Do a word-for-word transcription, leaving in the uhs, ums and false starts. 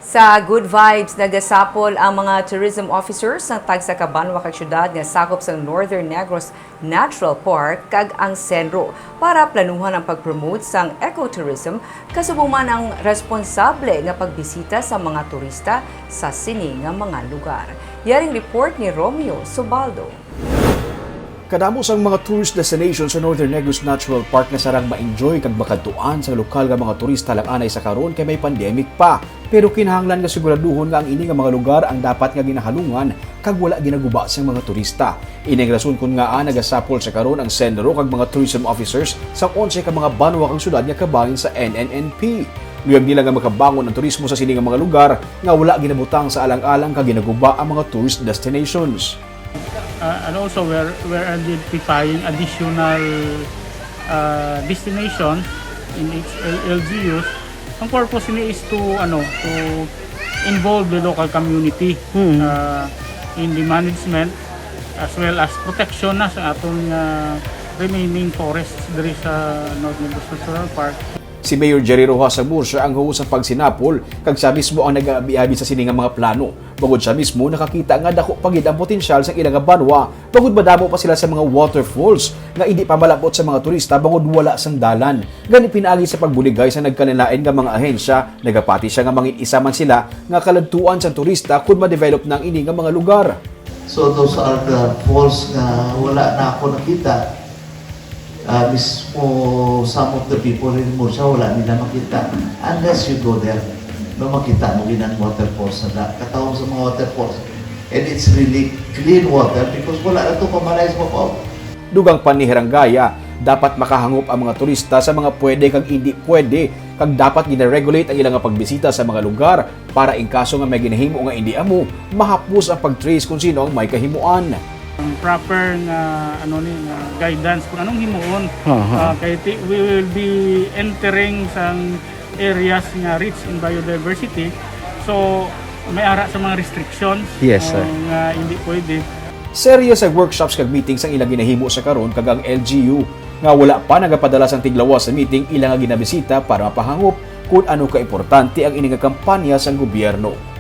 Sa Good Vibes, nagasapol ang mga tourism officers sang tagsa ka banwa kag syudad nga sakop sang Northern Negros Natural Park kag ang CENRO para planuhan ang pag-promote sang ecotourism, kasubong man ang responsable nga pagbisita sa mga turista sa sini nga mga lugar. Yaring report ni Romeo Subaldo. Kadamo sang mga tourist destination sa Northern Negros Natural Park nga sarang ma-enjoy kag makadtuan sang lokal nga mga turista lang anay sa karon kay may pandemic pa. Pero kinahanglan nga siguraduhon nga ang ini nga mga lugar ang dapat nga ginahalungan kag wala ginaguba sang mga turista. Ini ang rason kon ngaa nagasapol sa karon ang CENRO kag mga tourism officers sa onse ka mga banwa kag syudad nga kabahin sa N N N P. Luyag nila nga makabangon ang turismo sa sini nga mga lugar nga wala ginabutang sa alang-alang kag ginaguba ang mga tourist destinations. Uh, and also, we're, we're identifying additional uh, destinations in each L- L G Us. Ang purpose ni is to, ano, to involve the local community uh, in the management as well as protection na sa aton uh, remaining forests diri sa North Negros Natural Park. Si Mayor Jerry Roxas Murcia ang huo sa pagsinapol, kag siya mismo ang nag-aabi-abi sa sini nga mga plano. Bangod siya mismo nakakita nga daku pa gid ang potensyal sang ila nga banwa, bangod madamo pa sila sa mga waterfalls nga indi pa malab-ot sa mga turista bangod wala sang dalan. Gani, pinaagi sa pagbuligay sa nagkalain-lain nga mga ahensya, nagapati siya nga mangin-isa man sila nga kaladtuan sang turista kon ma-develop na ang ini nga mga lugar. So those are the falls nga wala na ako nakita. Uh, mismo some of the people in Murcia, wala nila makita unless you go there. No, makita mo gid ang waterfalls na da. Katawag sa mga waterfalls. And it's really clean water because wala na to pamalay sa mapaw. Dugang pa ni Herangaya, dapat makahangop ang mga turista sa mga pwede kag indi pwede, kag dapat gina-regulate ang ila nga pagbisita sa mga lugar para in kaso nga may ginahimo nga indi amo, mahapos ang pag-trace kung sino ang may kahimuan. Ang proper nga, ano ni, nga guidance kung anong himuon. Aha. Ah, kay ti- we will be entering sang areas nga rich in biodiversity. So, may ara sa mga restrictions. Yes, sir. Ah, nga hindi pwede. Serye sa workshops kag meetings ang ila ginahimo sa karon kag ang L G U nga wala pa nagapadala sang tiglawas sa meeting ila nga ginabisita para mapahangop kun ano ka importante ang ini nga kampanya sang gobyerno.